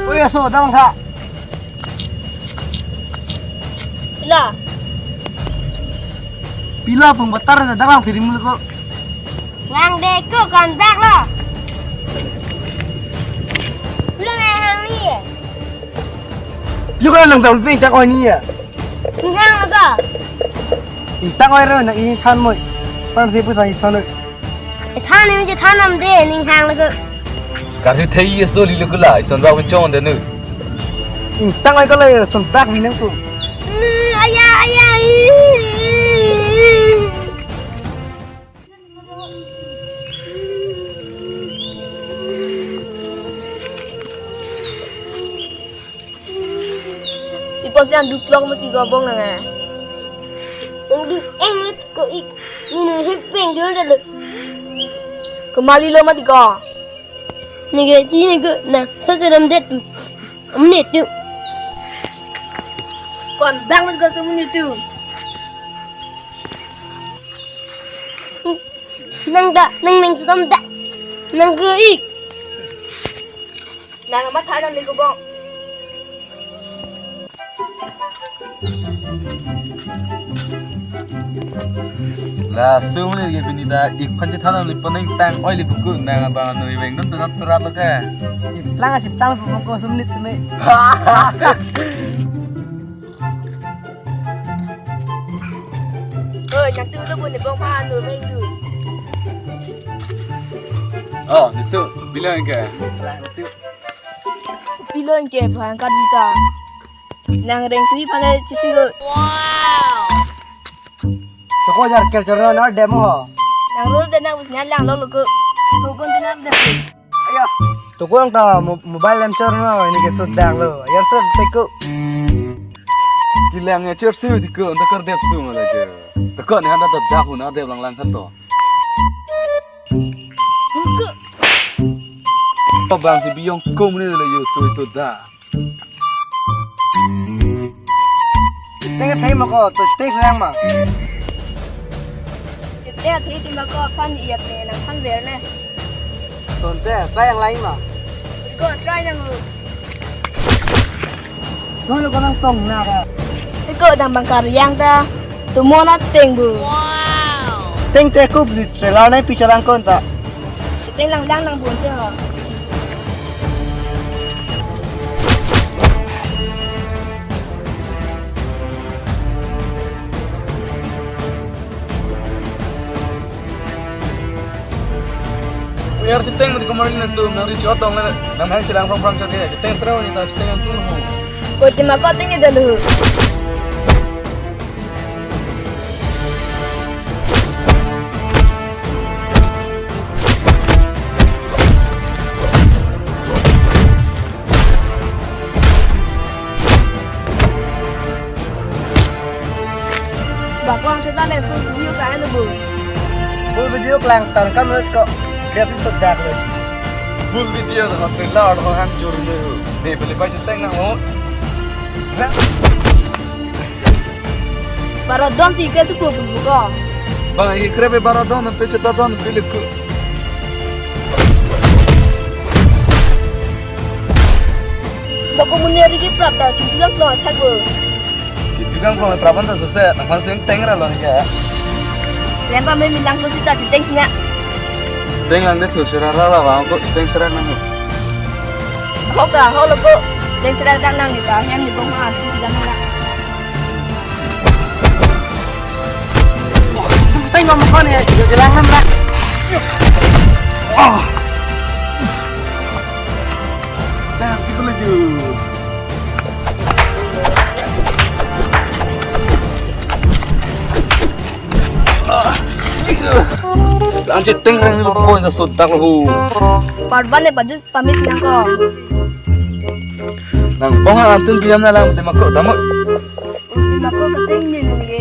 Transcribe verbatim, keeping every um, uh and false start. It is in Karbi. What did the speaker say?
Oi, aso, damtha. Pila? Pila pung batar na damang pirim ko. Lang de ko kan bak lo. Pila na hang ni? Pila ko nang dam ping tak oi ni ya. Ni hang lo ko. Ni tak oi ro na ini than moi. Pan si pu sai than oi. Than ni je than nam de ning hang lo ko. Kasi thei ye so li lo ko la, ison ba ko chong de nu. Ni tak oi ko la, son tak ni nang ko. Hmm, aya, aya. Ipo siang duklok mati gobong nang eh. Ang du eng ko ik. Ni nu hepeng du da lo. Kemali lo mati ko. Ni ke ji ni ke na sa sa dam det. Amne tu. Kon bang mati ko semuni tu. Nang da, nang nang sedam da. Nang ke ik. Nang amat thai nang ni kubong. La sumni ke pini ta ik phan chethan li poneng tang oi li puku nang abang noi veng dun turat turat lo ke. Lang a chiptang pu ko sumni tme. Oi, chak tu tu pun ni bong pha nu meng tu. Oh, itu bilang ke. Bilang ke bang kadita. Nang reng sui pha le chisi ko. Toko jar kel chorno na dem ho. Nang rul de nang usnya lang lo lo ko. Ko kon de nang dem. Aya. Toko ang ta mo-, mobile lem chorno ini ke sut dang lo. Ayar sut teko. Kilang ya chor su di ko, anda kar dep su mala je. Toko ni handa dap dah na dep lang lang kan to. Ko. Pabang si biyong ko muni le yo su itu da. Teng thei ma ko, to teng serang ma. Teng thei ti ma ko phan iyat ne nang phan ver ne. Ton te, try ang lai ma. Ko try nang lu. Ko lo ko nang tong na ka. Ko dang bang kar yang ta. Tu mo na teng bu. Teng te kup di trailer ne pi chalang kon ta. Teng lang lang nang bun te ho. Uyar chiteng mati kemarin itu, nang ri chot dong le, nang hang chilang prang prang chot ke, chiteng serau ni ta chiteng yang tuh. Ko cima ko teng itu dulu. Bak ko ang chota le full video ka ano bu. Full video kelang tan kam lo ko. Grab so dak lo. Full video lo trailer lo hang jur lo. Ne beli pai chiteng na ho. Bara don si ke tu ko bu ko. Bang, ini krebe bara don, pe cheta don, pilih ku. Bako muneri ke prap ta, kitu lang lo attack bo. Kitu lang lo prap ta sose, nang phan sing teng ra lo ni ya. Lempa me milang ko sita chiteng sinya. Teng lang de tu sira ra ra bang, ko chiteng sira nang. Ho ka, ho lo ko. Teng sira ka nang ni ka, hem ni bong ha, tu sira nang. Teng ngom ko ni, jelang nam lah. Oh. Teng kita laju. Anche teng reng ni ko na sodak lo. Parban ne pajut pamit nang ko. Nang bong antun diam na lang te mako damot. Mako keteng ni nungge.